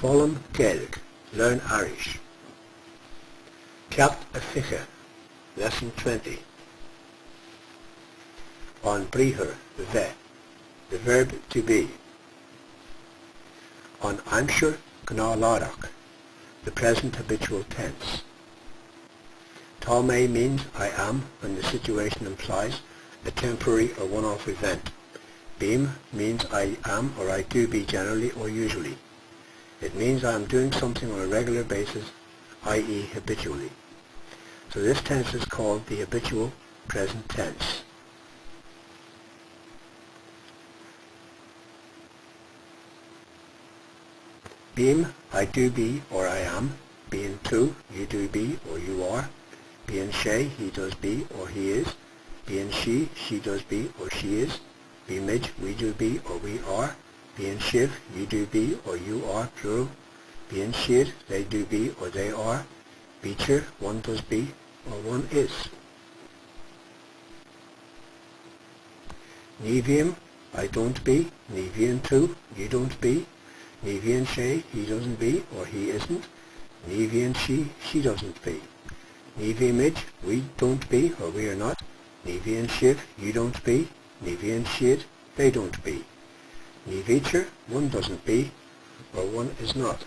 Foghlaim Gaeilge, Learn Irish. Ceacht a 20, Lesson 20. An briathar bheith, the verb to be. An aimsir ghnáthláithreach, the present habitual tense. Tá mé means I am when the situation implies a temporary or one-off event. Bím means I am or I do be generally or usually. It means I am doing something on a regular basis, i.e. habitually. So this tense is called the habitual present tense. Bím, I do be or I am, bíonn tú, you do be or you are, bíonn sé, he does be or he is, bíonn sí, she does be or she is, bímid, we do be or we are, bíonn sibh, you do be or you are, plural, bíonn siad, they do be or they are, bítear, one does be or one is. Ní bhím, I don't be, ní bhíonn tú, you don't be, ní bhíonn sé, he doesn't be or he isn't, ní bhíonn sí, she doesn't be. Ní bhímid, we don't be or we are not, ní bhíonn sibh, you don't be, ní bhíonn siad, they don't be. Ní bhítear, one doesn't be or one is not.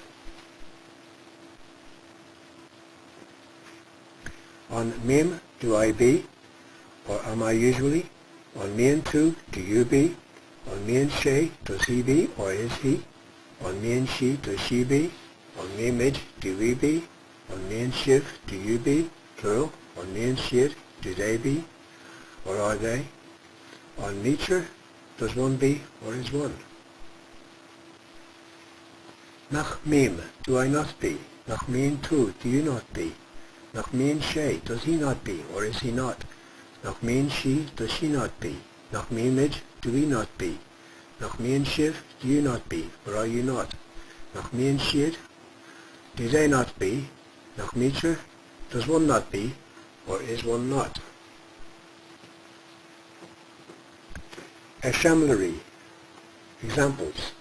An mbím, do I be, or am I usually? An mbíonn tú, do you be? An mbíonn sé, does he be or is he? An mbíonn sí, does she be? An mbímid, do we be? An mbíonn sibh, do you be, plural? An mbíonn siad, do they be or are they? An mbítear, does one be or is one? Nach mbím, do I not be? Nach mbíonn tú, do you not be? Nach mbíonn sé, does he not be or is he not? Nach mbíonn sí, does she not be? Nach mbímid, do we not be? Nach mbíonn sibh, do you not be or are you not? Nach mbíonn siad, do they not be? Nach mbítear, does one not be or is one not? Eiseamláirí, Examples.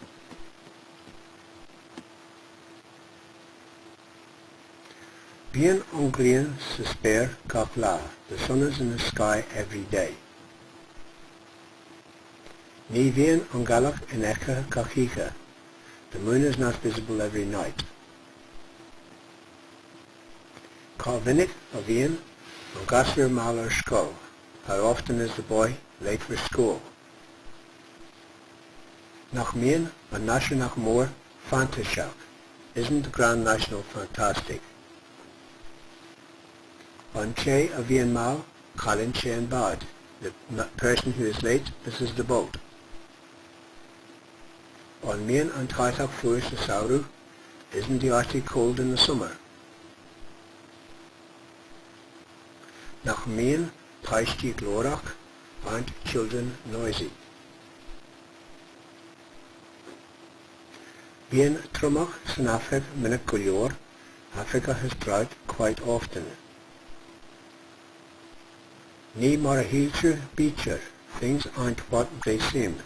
Bíonn an ghrian sa spéir gach lá. The sun is in the sky every day. Ní bhíonn an ghealach infheicthe gach oíche. The moon is not visible every night. Cá mhinic a bhíonn an gasúr mall ar scoil? How often is the boy late for school? Nach mbíonn an Náisiúnach Mór fantaiseach? Isn't the Grand National fantastic? An té a bhíonn mall, cailleann sé an bád. The person who is late misses the boat. An mbíonn an tArtach fuar sa samhradh? Isn't the Arctic cold in the summer? Nach mbíonn páistí glórach? Aren't children noisy? Bíonn triomach san Afraic minic go leor, Africa has drought quite often. Ní mar a shíltear bítear, things aren't what they seem.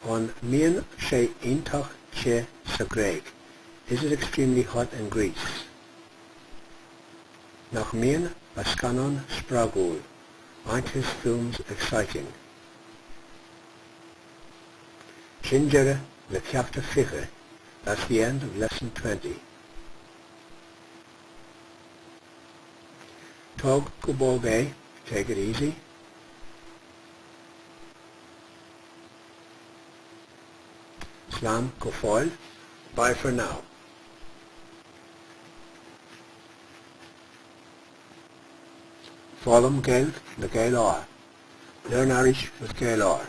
An mbíonn sé iontach te sa Ghréig? Is it extremely hot in Greece? Nach mbíonn a scannáin spreagúil? Aren't his films exciting? Sin deireadh le ceacht a 20, That's the end of lesson 20. Tóg go bog é, Take it easy. Slán go fóill, Bye for now. Foghlaim Gaeilge le Gael-R. Learn Irish with Gael-R.